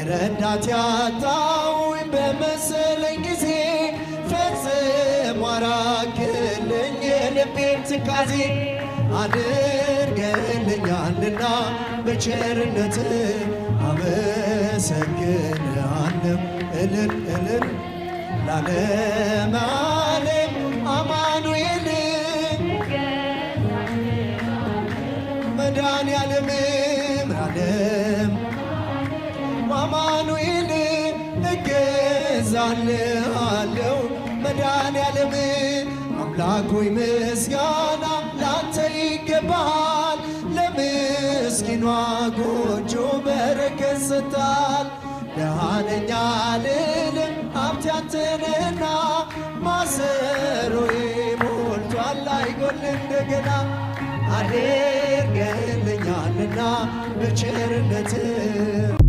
ረዳት ያጣሁኝ በመሰለኝ ጊዜ ፈጽሞ አራቅልኝ የልቤን ትካዜ አድርገህልኛልና በቸርነት አመሰግንሃለሁ። እልል እልል ለዓለም ዓለም አማኑኤል መድኃኔዓለም ዓለም አማኑኤል እገዛልሃለሁ መድኃኔዓለም አምላክ ሆይ ምስጋና ላንተ ይገባል። ለምስኪኗ ጎጆ በረከት ሰጥተሃል። ደሃ ነኝ አልልም ሀብቴ አንተ ነህና ማሰሮዬ ሞልቷል አይጎል እንደገና አድርገህልኛልና በቸርነትህ።